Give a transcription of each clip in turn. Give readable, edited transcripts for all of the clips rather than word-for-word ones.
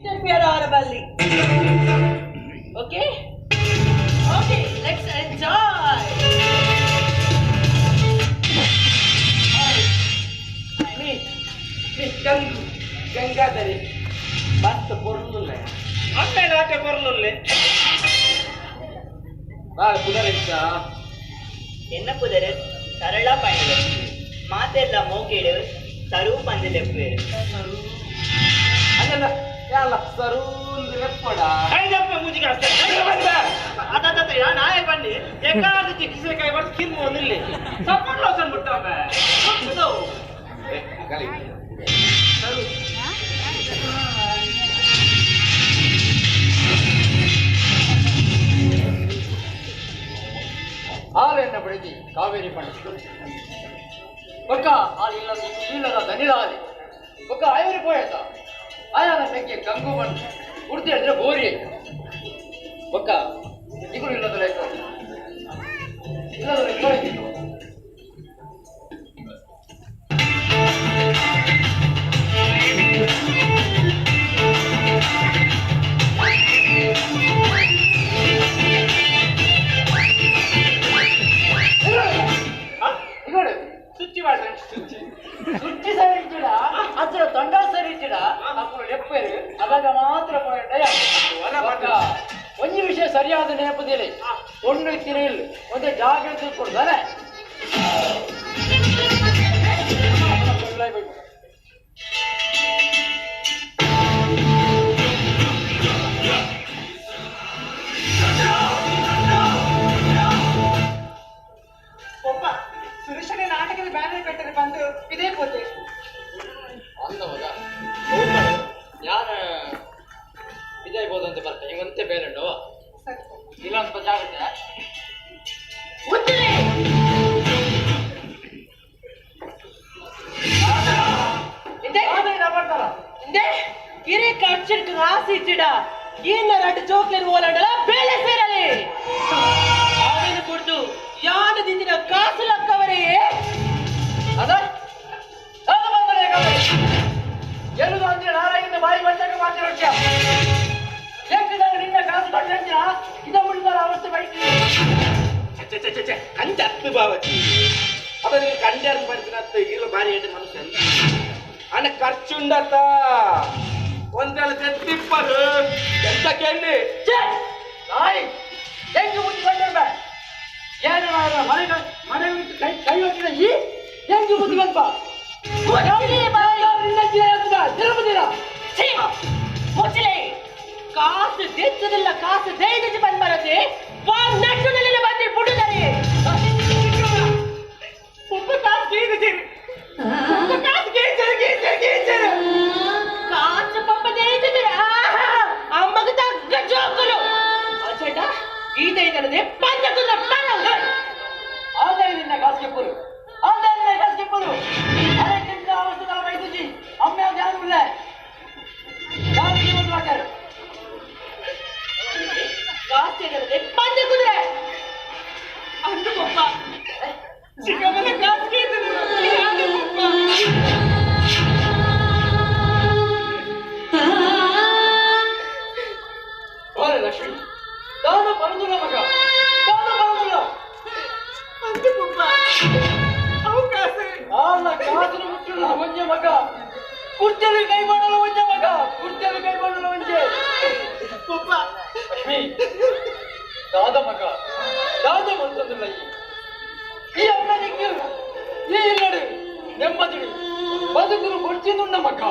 Interfere ಬಲ್ಲಿ. Okay okay, let's enjoy. Me me Gangu Gangadhari ಮಸ್ತ್ ಪೊರ್ಲುಲ್ಲೆ ಅಮ್ಮೆ ನಾಟೆ ಪೊರ್ಲುಲ್ಲೆ ಬಾಳ ಪುದರೆಂಚ ಎನ್ನ ಪುದರ್ ಸರಳ ಪಂಡ್ಲು ಮಾತೆಲ್ಲ ಮೋಕೆಡು ಸರು ಪಂದ್ ಲೆಪ್ಪುವೆರ್. ಅಂಜಲ್ಲ ಯಾಲ ಸರೂಂದು ಲೆಪ್ಪಡ. ಐದಪ್ಪ ಮೂಜಿಗೆ ಅಷ್ಟೇ ಅದಾದ ಯಾ ನಾಯ ಬನ್ನಿ ಎಕ್ಕಾದ ಚಿಕಿತ್ಸೆ ಬರ್ದು ಕಿಮ್ಮು ಒಂದಿಲ್ಲಿ ಸಪೋರ್ಟ್ ಲೋಸನ್ ಬಿಟ್ಟವೆ. ಸರು ಹಾಲೆನ್ನ ಬಡಿದಿ ಕಾವೇರಿ ಪಂಡ ಒಕ್ಕ ಹಾಲಿಲ್ಲ ಇಲ್ಲದ ದನಿದಾಲಿ ಒಕ್ಕ ಆಯರಿ ಪೋಯತ ಆಯಾನ ಸಂಖ್ಯೆ ಗಂಗು ಬಂದು ಉಡ್ತಿ ಹೇಳಿದ್ರೆ ಬೋರಿ ಒಕ್ಕ ಇಗಳು ಇಲ್ಲದ ಲೆಕ್ಕ ಇಲ್ಲದ ಲೆಕ್ಕ. ಇಗಳು ಸುಚ್ಚಿ ಮಾಡ್ರೆ ಸುಚ್ಚಿ ಸುಚ್ಚಿ ಸರಿಚಿಡ ಅದ್ರ ತೊಂಡ ಸರಿಚಿಡ ಅప్పుడు ಲೆಪ್ಪೇರು ಅವಾಗ ಮಾತ್ರ ಪೋಯಂಡ. ಒಂಜಿ ವಿಷಯ ಸರಿಯಾದ ನೆನಪುದಿಲ್ಲ, ಒಣ್ಣು ತಿರುಗಿಲ್ಲ, ಒಂದೇ ಜಾಗ್ರತೆ ಕೊಡ್ದಾನೆ. ಒಬ್ಬ ಸುರೇಶನ ನಾಟಕದ ಬ್ಯಾನರ್ ಕಟ್ಟರೆ ಬಂದು ಇದೇ ಪೋತೆ. ಅಂದ ಮಗ ಯಾರ ಇದಾಗ್ಬೋದು ಅಂತ ಬರ್ತೆ ಹಿಂಗಂತೆ ಬೇರೆ ಉಂಟು. ಸರಿ. ಇಲ್ಲ ಅಂತ ಜಾಗ್ರತೆ. ಉತ್ತರೆ. ಇಂದೆ ಇಂದೆ ಕಿರಿ ಖರ್ಚಿಡ್ಕ ಆಸೆ ಇಚ್ಚಿಡ ಇನ್ನ ರಡ್ಡು ಜೋಕ್ಲೆನ್ ಓಲಾಂಡಲ ಬೇಲೆ ಸೇರಲಿ ಆವೇನು ಕುಡ್ದು ಯಾನ ದಿನ ಕಾಸು ಲಕ್ಕವರೇ. ಅದ ಅದು ಬಂದರೆ ಎಲ್ಲದು ಅಂದ್ರೆ ನಾರಾಯಣ ಬಾಯಿ ಬಂದಾಗ ಮಾತಾಡೋಕ್ಯ ಎಕ್ಕಿದಾಗ ನಿನ್ನ ಕಾಸು ಕೊಟ್ಟರೆ ಇದ ಮುಡಿದಾರ ಅವಸ್ಥೆ ಬೈತೀನಿ. ಕಂಚ ಹತ್ತು ಬಾವತಿ ಅದನ್ನ ಕಂಡ್ಯಾರ ಪಡಿಸಿನತ್ತ ಇಲ್ಲ ಬಾರಿ ಏಟು ಮನುಷ್ಯ ಅಣ್ಣ ಖರ್ಚುಂಡತ್ತ ಒಂದೆಲ್ಲ ತೆತ್ತಿಪ್ಪರು ಎಂತ ಕೇಳಿ. ಛೇ! ನಾಯಿ ಹೆಂಗೆ ಬುದ್ಧಿ ಬಂದಿರ್ಬ ಏನು ಮನೆ ಮನೆ ಬಿಟ್ಟು ಕೈ ಕೈ ಹೊಟ್ಟಿದ ಈ ಹೆಂಗೆ ಬುದ್ಧಿ ಬಂತ? ಛೀ! ಮುಚ್ಚಲೆ ಕಾಸು ದೆಚ್ಚದಿಲ್ಲ ಕಾಸು ದೇದಿಜಿ ಬಂದ್ ಬರತ್ತೆ ವಾ ನಟ್ಟುನಲ್ಲಿ ಬಂದಿ ಬುಡುದರೆ. ಒಬ್ಬ ಕಾಸು ಗೀದಿದ್ದೀರಿ, ಒಬ್ಬ ಕಾಸು ಗೀಚರು ಗೀಚರು ಗೀಚರು. ಕಾಸು ಪಪ್ಪ ದೇದಿದ್ದೀರ ಅಮ್ಮಗ ತಗ್ಗ ಜೋಕುಲು ಅಚಟ ಈತ ಇದರದೆ ಪಂಚಕುಲ ಪನ. ಆದಾಯ ನಿನ್ನ ಕಾಸು ಕೆಪ್ಪರು, ಆದಾಯ ನಿನ್ನ ಕಾಸು ಕೆಪ್ಪರು. ಅರೆ ನಿನ್ನ ಅವಸ್ಥೆ ಬೈದುಜಿ ಅಮ್ಮ ಯಾರು ಇಲ್ಲ ಯಾರು ಜೀವನ ಮಾಡ್ತಾರೆ. ಕಾಸು ಇದರದೆ ಪಂಚ ಕುದುರೆ. ಅಂದು ಪಪ್ಪ ಚಿಕ್ಕಮ್ಮನ ಕಾಸು ಗೀಚರು ಪಪ್ಪ. ಓರೆ ಲಕ್ಷ್ಮಿ ತಾನು ಬರುದಿಲ್ಲ ಮಗ, ತಾನು ಬರುದಿಲ್ಲ. ಅಂದು ಪಪ್ಪ ಅವಕಾಶ. ಆಲ ಕಾಸಿನ ಮುಟ್ಟುള്ള ಒಂಜೆ ಮಗ, ಕುರ್ಚಲಿ ಕೈ ಮಾಡಲು ಒಂಜೆ ಮಗ, ಕುರ್ಚಲಿ ಕೈ ಮಾಡಲು ಒಂಜೆ. ಪಪ್ಪ. ಲಕ್ಷ್ಮಿ ದಾದ ಮಗ ದಾದ ಮಂತಂದಿಲ್ಲ ಈ ಈ ಅಮ್ಮನಿಗೆ ಈ ಇಲ್ಲಡು ನೆಮ್ಮದಿಡು ಬದುಕುನು ಕೊಡ್ಚಿದುಣ್ಣ ಮಗ,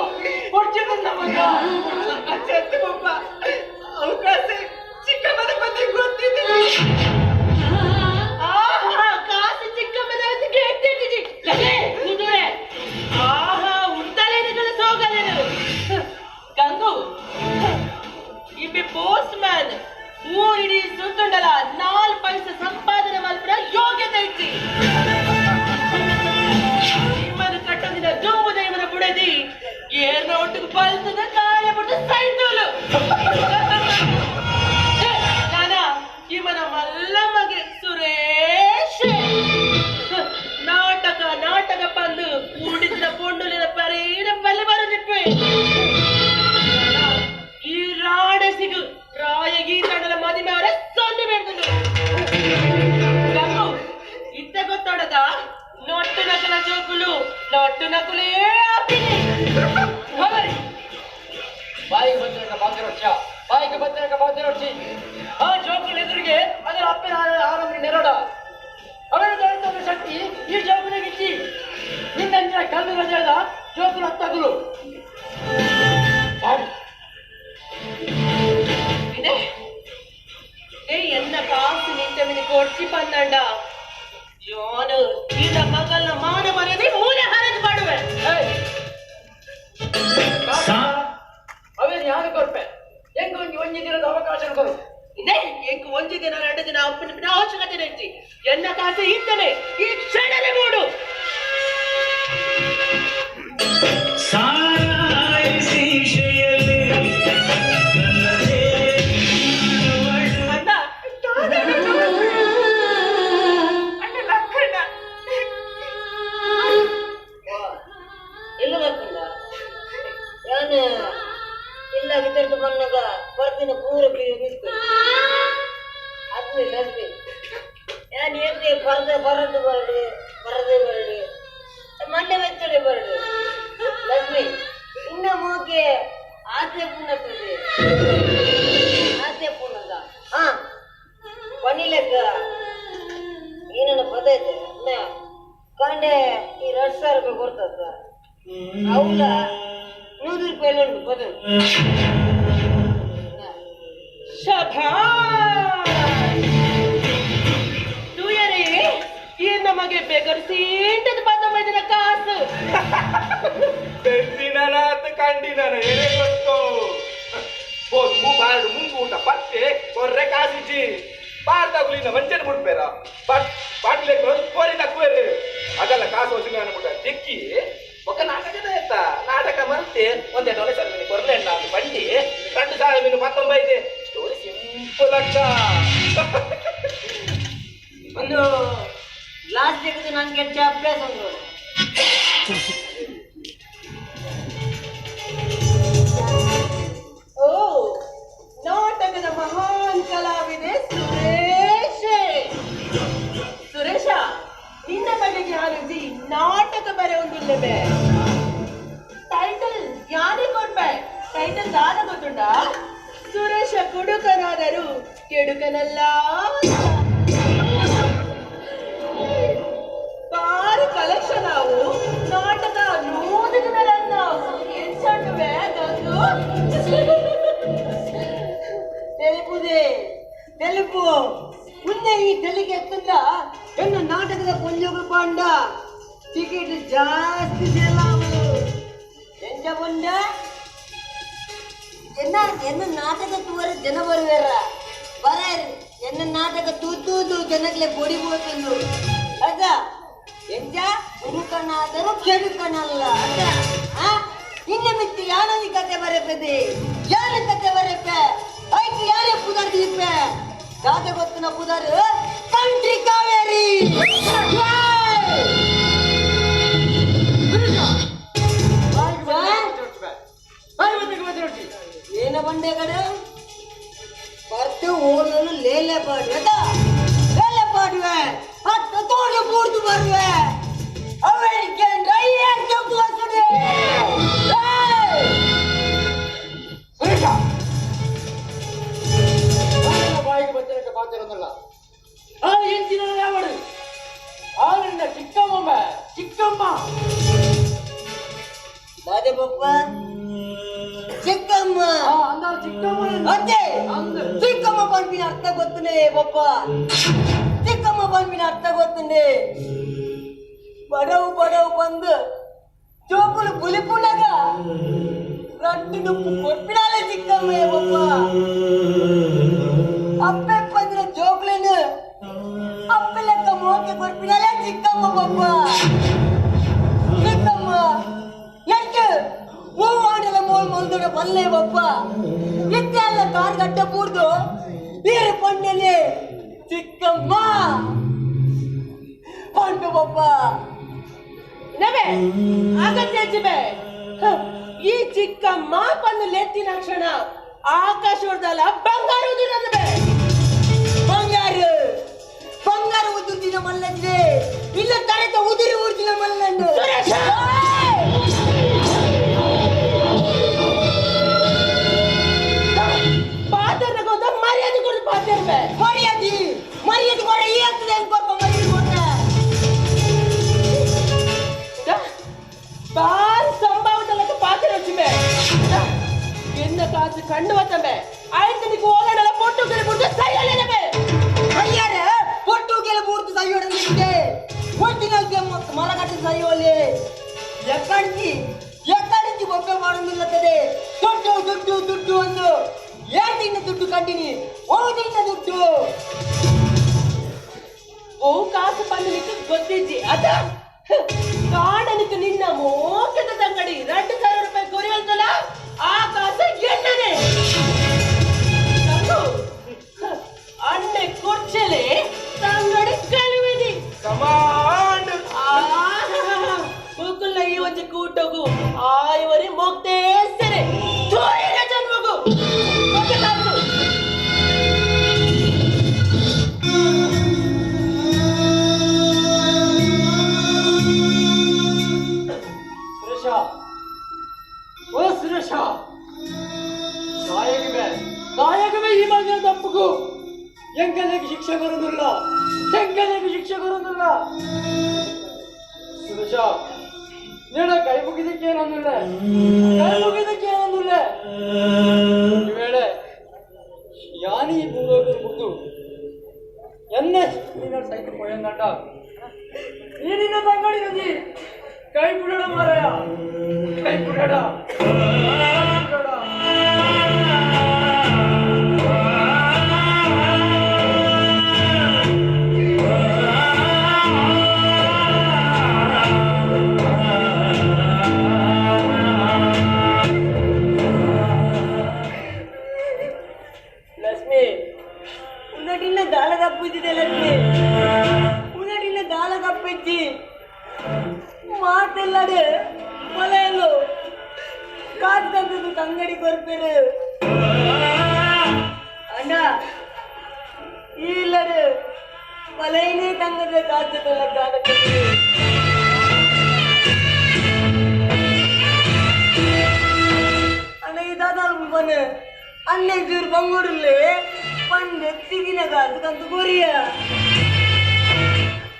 ಕೊಡ್ಚಿದುಣ್ಣ ಮಗ. ಅಚ್ಚತ್ತು ಪಪ್ಪ ಅವಕಾಶ ಚಿಕ್ಕಮ್ಮನ ಬಂದು ಗೊತ್ತಿದ್ದಿಲ್ಲ. ಆಹಾ ಕಾಸು ಚಿಕ್ಕಮ್ಮನ ಎತ್ತಿಟ್ಟಿಜಿ ಲೇ ಕುದುರೆ ಆಹಾ ಉಂಟಲೇನು ಸೋಗಲೇನು ಗಂಗು ಇಬ್ಬಿ ಪೋಸ್ಟ್ ಮ್ಯಾನ್ ಊರಿಡಿ ಸುತ್ತುಂಡಲ ನಾಲ್ ಪೈಸೆ ಸಂಪಾದನೆ ಮಲ್ಪುನ ಯೋಗ್ಯತೆ ಇಚ್ಚಿ ನಿಮ್ಮನ್ನು ಕಟ್ಟೊಂದಿನ ಜೋಮು ದೈವನ ಬುಡದಿ ಏರ್ನ ಒಟ್ಟಿಗೆ ಬಲ್ತದ ಕಾಳೆ ಬಿಟ್ಟು ಸೈತೋಲು ನಾನಾ ಇವನ ಮಲ್ಲ ಮಗೆ ಸುರೇಶ್ ನಾಟಕ ನಾಟಕ ಬಂದು ಕೂಡಿಸಿದ ಪೊಂಡುಲಿನ ಪರೇಡ ಬಲ್ಲಿ ಬರ ನಿಪ್ಪೆ. ಬಾಯಿಗೆ ಬಂದಿರಕ ಬಾತಿರೋಡ್ಚ ಬಾಯಿಗೆ ಬಂದಿರಕ ಬಾತಿರೋಡ್ಚಿ ಆ ಜೋಕುಲ ಎದುರಿಗೆ ಅದರ ಅಪ್ಪನ ಆರಂಭ ನೆರಡ ಅವರ ದೊರೆತ ಶಕ್ತಿ ಈ ಜೋಕುಲಿಗೆ ಇಚ್ಚಿ ನಿನ್ನಂಚಿನ ಕಲ್ಲು ರಜೆದ ಜೋಕುಲ ಹತ್ತಗುಲು ಇದೆ ಏ ಎನ್ನ ಕಾಸು ನಿಂತ ಮಿನಿ ಕೊಡ್ಚಿ ಬಂದಂಡ ಯಾನು ಈದ ಮಗಲ್ನ ಮಾನ ಮರ್ಯಾದೆ ಮೂಲೆ ಹರಿದು ಮಾಡುವೆ. ಅವೇನು ಯಾರು ಕೊರ್ಪೆ ಹೆಂಗ ಒಂಜಿ ಒಂಜಿ ದಿನದ ಅವಕಾಶ ಕೊರು. ಇದೆ ಎಂಕ್ ಒಂಜಿ ದಿನ ಎರಡು ದಿನ ಅಪ್ಪನ ಅವಶ್ಯಕತೆ ನೆಂಚಿ ಎನ್ನ ಕಾಸು ಇದ್ದಾನೆ ಈ ಕ್ಷಣನೇ ಮೂಡು. ಅಣ್ಣ ಅಣ್ಣ ಲಕ್ಕಣ್ಣ ಇಲ್ಲ ಲಕ್ಕಣ್ಣ ಯಾನು ಇಲ್ಲ ವಿತರಿತು ಬಂದಾಗ ಬರ್ತೀನಿ ಪೂರ ನಿಲ್ತು ಅದು ಲಕ್ಷ್ಮಿ ಯಾನು ಎಲ್ಲಿ ಬರದ ಬರದು ಬರಡು ಬರದೆ ಬರಡು ಮಂಡೆ ಮೆಚ್ಚಡೆ ಬರಡು ಲಕ್ಷ್ಮಿ ಇನ್ನ ಮೂಕೆ ಆಸೆ ಪುಣ್ಣತ್ತದೆ ಆಸೆ ಪುಣ್ಣದ ಹಾ ಪಣಿಲೆಕ್ಕ ಏನನ್ನ ಪದ ಇದೆ ಕಾಂಡೆ ಈ 2000 ರೂಪಾಯಿ ಕೊಡ್ತದ ಅವಳ 100 ರೂಪಾಯಿ ಉಂಟು ಪದ. ಶಭಾಷ್ ತೂಯರೇ ಈ ನಮಗೆ ಬೆಗರ್ಸೀಂಟದ ಬಂದ ಮೈದಿನ ಕಾಸು ಬೆಳ್ದಿನಾತ ಕಂಡಿನ ಏನೇ ಗೊತ್ತು ಮೂ ಬಾರಡು ಮುಂಗು ಊಟ ಪತ್ತೆ ಕೊರ್ರೆ ಕಾಸಿಜಿ ಬಾರ್ದಾಗುಲಿನ ವಂಚನೆ ಮುಡ್ಪೇರ ಬಟ್ ಬಾಟ್ಲೆ ಕೋರಿ ತಕ್ಕುವೇರು ಅದಲ್ಲ ಕಾಸು ಹೊಸಿನ ಮುಟ್ಟ ದಿಕ್ಕಿ ಒಕ್ಕ ನಾಟಕದ ಎತ್ತ ನಾಟಕ ಮಂತೆ ಒಂದೇ ಡೊನೇಷನ್ ಮೀನು ಕೊರ್ಲೆ ಅಂತ ಬಂಡಿ 2000 ಮೀನು 19 ಸ್ಟೋರಿ ಸಿಂಪಲ್ ಅಕ್ಕ. ಒಂದು ಗ್ಲಾಸ್ ತೆಗೆದು ನನಗೆ ಹೆಚ್ಚು ಅಭ್ಯಾಸ ಉಂಟು. ಓ ನಾಟಕದ ಮಹಾನ್ ಕಲಾವಿದೆ ಸುರೇಶ. ಸುರೇಶ ನಿನ್ನ ಬಗೆಗೆ ಯಾರುಜಿ ನಾಟಕ ಬರೆ ಉಂಡುಲ್ಲವೇ ಟೈಟಲ್ ಯಾನೇ ಕೊಡ್ಬೆ ಟೈಟಲ್ ದಾದ ಗೊತ್ತುಂಡ ಸುರೇಶ ಕುಡುಕನಾದರು ಕೆಡುಕನಲ್ಲ ಬಾರಿ ಕಲೆಕ್ಷನ್ ಅವು ನಾಟಕ 100 ದಿನ ರನ್ ಎಂಚಂಡುವೆ ಗಂಗು. ತೆಲುಪುದೆ ತೆಲುಪು ಮುಂದೆ ಈ ತೆಲಿಗೆ ಎತ್ತಲ್ಲ ಎನ್ನ ನಾಟಕದ ಪೊಂಜೋಗ ಪಾಂಡ ಟಿಕೆಟ್ ಜಾಸ್ತಿ ಸೇಲಾವು ಎಂಜ ಪೊಂಡ ಎನ್ನ ಎನ್ನ ನಾಟಕ ತೂವರೆ ಜನ ಬರುವೇರ ಬರ ಎನ್ನ ನಾಟಕ ತೂತೂದು ಜನಕ್ಲೆ ಬೊಡಿ ಬೋತಂದು ಅದ ಎಂಜ ಹುಡುಕನಾದರೂ ಕೆಡುಕನಲ್ಲ ಅದ ಇನ್ನು ಮಿತ್ತಿ ಯಾನೊಂದು ಕತೆ ಬರೆಪದೆ ಯಾರು ಕತೆ ಬರೆಪೆ ಐದು ಯಾರೇ ಪುದರ್ ದೀಪೆ ದಾದ ಗೊತ್ತಿನ ಪುದರ್ ಕಂಟ್ರಿ ಕಾವೇರಿ. ಏನ ಬಂಡೆ ಕಡೆ ಬರ್ತು ಓದಲು ಲೇಲೆ ಪಾಡುವೆ ಲೇಲೆ ಪಾಡುವೆ ಹತ್ತು ತೋಡು ಪೂರ್ತು ಬರುವೆ ಅವಳಿಗೆ ಸುರೇಶ ಬಾಯಿಗೆ ಬಂದಿರಕ ಬಾತಿರೋದಲ್ಲ ಆ ಎಂಚಿನ ಯಾವಡು ಆಳಿನ ಚಿಕ್ಕಮ್ಮ ಚಿಕ್ಕಮ್ಮ ದಾದೆ ಪಪ್ಪ ಚಿಕ್ಕಮ್ಮ ಅಂದ ಚಿಕ್ಕಮ್ಮ ಅದೇ ಅಂದ ಚಿಕ್ಕಮ್ಮ ಪಂಪಿನ ಅರ್ಥ ಗೊತ್ತುಂಡೆ ಪಪ್ಪ ಚಿಕ್ಕಮ್ಮ ಪಂಪಿನ ಅರ್ಥ ಗೊತ್ತುಂಡೆ ಬಡವು ಬಡವು ಬಂದು ಜೋಕುಲು ಬುಲಿಪುನಗ ರಟ್ಟು ನುಪ್ಪು ಕೊರ್ಪಿನಾಲೆ ಚಿಕ್ಕಮ್ಮ ಪಪ್ಪ ಅಪ್ಪೆ ಬಂದಿನ ಜೋಕುలను ಅಪ್ಪೆ ಲೆಕ್ಕ ಮೋಕೆ ಕೊರ್ಪಿನಾಲೆ ಚಿಕ್ಕಮ್ಮ ಪಪ್ಪ ಚಿಕ್ಕಮ್ಮ ಎಷ್ಟು ಮೂವಾಡಲ ಮೋಲ್ ಮೊಲ್ದೊಡ ಬಲ್ಲೆ ಪಪ್ಪ ಇತ್ತೆಲ್ಲ ಕಾರ್ ಗಟ್ಟ ಪೂರ್ದು ಬೇರೆ ಪಣ್ಣನೆ ಚಿಕ್ಕಮ್ಮ ಪಂಡು ಪಪ್ಪ ನವೆ ಅಗತ್ಯ ಜಿಬೆ ಈ ಚಿಕ್ಕಮ್ಮ ಬಂದು ಲೆತ್ತಿನ ಕ್ಷಣ ಆಕಾಶದಲ್ಲ ಬಂಗಾರ ಉದುರದೆ ಬಂಗಾರ ಬಂಗಾರ ಉದುರ್ದಿನ ಮಲ್ಲಂದೆ ಇಲ್ಲ ತರೆತ ಉದುರಿ ಉರ್ದಿನ ಮಲ್ಲಂದು ಸುರೇಶ! ಕಾಸು ಕಂಡು ಬತ್ತಂಬೆ ಆಯ್ತು ನಿಕ್ಕು ಓಲಾಡಲ್ಲ ಪೊಟ್ಟು ಕೆರೆ ಬಿಟ್ಟು ಸೈಯಲ್ಲೇನಬೆ ಅಯ್ಯಾರೆ ಪೊಟ್ಟು ಕೆಲ ಪೂರ್ತಿ ಸೈಯೋಡಂದಿದ್ದೆ ಒಟ್ಟಿನಲ್ಲಿ ಮರಗಟ್ಟಿ ಸೈಯೋಲೆ ಎಕ್ಕಡಿಸಿ ಎಕ್ಕಡಿಸಿ ಬೊಬ್ಬೆ ಮಾಡೋದಿಲ್ಲತ್ತದೆ ದುಡ್ಡು ದುಡ್ಡು ದುಡ್ಡು ಒಂದು ಏಟಿನ ದುಡ್ಡು ಕಂಡಿನಿ ಓದಿನ ದುಡ್ಡು ಓ ಕಾಸು ಬಂದು ನಿಕ್ಕು ಗೊತ್ತಿಜ್ಜಿ ಅದ ಕಾಣನಿக்கு ನಿನ್ನ ಮೋಕದ ತಂಗಡಿ 2000 ರೂಪಾಯಿ ಗುರಿ ಅಂತಲ್ಲ ಆ ಕಾಸು ಎಣ್ಣನೆ ತಂಗು ಅಣ್ಣೆ ಕುರ್ಚಲೆ ತಂಗಡಿ ಕಳುವಿದಿ ಕಮಾಂಡ್ ಕೂಕುಲ್ಲ ಈ ಒಂಜಿ ಕೂಟಗು ಆಯವರಿ ಮೊಗ್ದೇ ಸೆರೆ ತೋಯಿನ ಜನ್ಮಗು ಕೊಟ್ಟೆ ಕಾಸು. ಸುರೇಶ ಓ ಸುರೇಶ ನಾಯಕವೇ ನಾಯಕವೇ ಈ ಮಗನ ತಪ್ಪುಗು ಎಂಗಲಿಗೆ ಶಿಕ್ಷೆ ಬರುವುದಿಲ್ಲ ಎಂಗಲಿಗೆ ಶಿಕ್ಷೆ ಬರುವುದಿಲ್ಲ ಸುರೇಶ ನೀಡ ಕೈ ಮುಗಿದಕ್ಕೇನೊಂದಿಲ್ಲ ಕೈ ಮುಗಿದಕ್ಕೇನೊಂದಿಲ್ಲ ಈ ವೇಳೆ ಯಾನಿ ಈ ಭೂಲೋಕದ ಮುಗಿದು ಎನ್ನ ನೀನು ಸೈತ ಪೊಯ್ಯಂದಂಡ ನೀನಿನ್ನ ತಂಗಡಿ ನದಿ ಕೈ ಬಿಡೋಣ ಮಾರಾಯ ಕೈ ಬಿಡೋಣ ಬಿಡೋಣ. ಲಕ್ಷ್ಮಿ ಉನ್ನಟಿನ ದಾಳ ತಪ್ಪಿದ್ದೆ ಲಕ್ಷ್ಮಿ ಉನ್ನಟಿನ ದಾಳ ತಪ್ಪಿಚ್ಚಿ ಮಾತೆಲ್ಲಡೆ ಮಲೆಯಲ್ಲು ಕಾಸು ತಂದದ್ದು ತಂಗಡಿ ಕೊರ್ಪೇರು ಅಣ್ಣ ಈ ಇಲ್ಲಡೆ ಮಲೆಯೇ ತಂಗದ ಕಾಸು ತಂದ ಅಣ್ಣ ಈ ದಾದಾಲ್ ಬನ್ನಿ ಅಣ್ಣೆ ಚೂರು ಬಂಗೂರಲ್ಲಿ ಪಂಡೆ ಸಿಗಿನ ಕಾಸು ಕಂತು ಕೊರಿಯ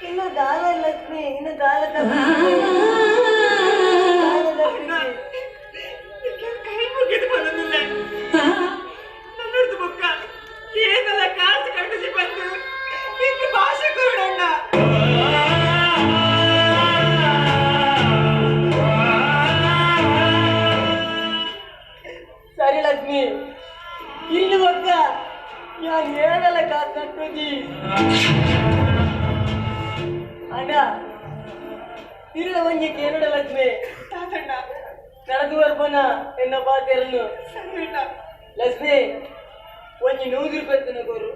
ಇನ್ನು ದಾಲ ಲಕ್ಷ್ಮಿ ಇನ್ನು ದಾಲ ಕೈ ಮುಗಿದು ಬರೋದಿಲ್ಲ ನನ್ನೊಡ್ದು ಬೊಕ್ಕ ಏನಲ್ಲ ಕಾಸು ಕಟ್ಟಿಸಿ ಬಂದು ನಿಂಗೆ ಭಾಷೆ ಕೊಡೋಣ ಸರಿ ಲಕ್ಷ್ಮಿ ಇಲ್ಲಿ ಬೊಕ್ಕ ನಾನು ಹೇಳಲ್ಲ ಕಾಸು ಕಟ್ಟುದಿ ಅಣ್ಣ ಇಲ್ಲ ಒಂಜಿ ಕೇಳೋಡ ಲಕ್ಷ್ಮಿ ತಾತಣ್ಣ ನಡೆದು ಬರ್ಪನ ಎನ್ನ ಪಾತೆರನು ಸರಿಯಣ್ಣ ಲಕ್ಷ್ಮಿ ಒಂಜಿ 100 ರೂಪಾಯಿ ತನಕೋರು.